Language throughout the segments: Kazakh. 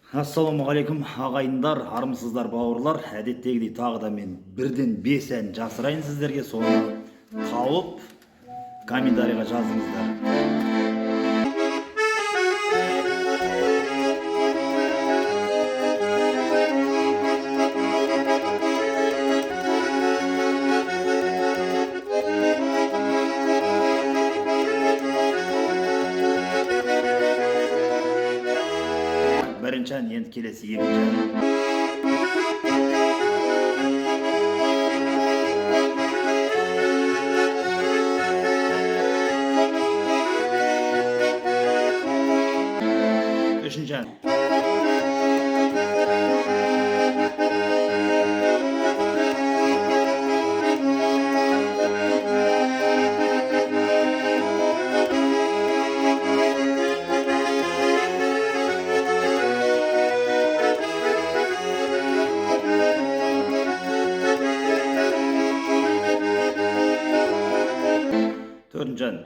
Ассалаумағалейкум, ағайындар, армысыздар, бауырлар! Әдеттегідей тағы да мен бірден бес ән жасырайын сіздерге. Соны тауып, комментарийға жазыңыздар. Бірінші ән, енді келесі екінші ән. Үшінші ән. Төртінші ән.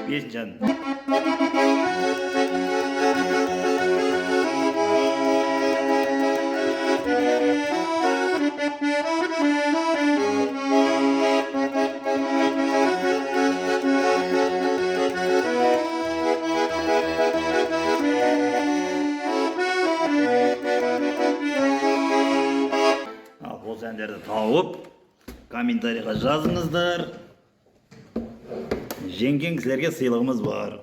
Бесінші ән. Ал осы әндерді тауып, комментарийға жазыңыздар. Жеңген кісілерге сыйлығымыз бар.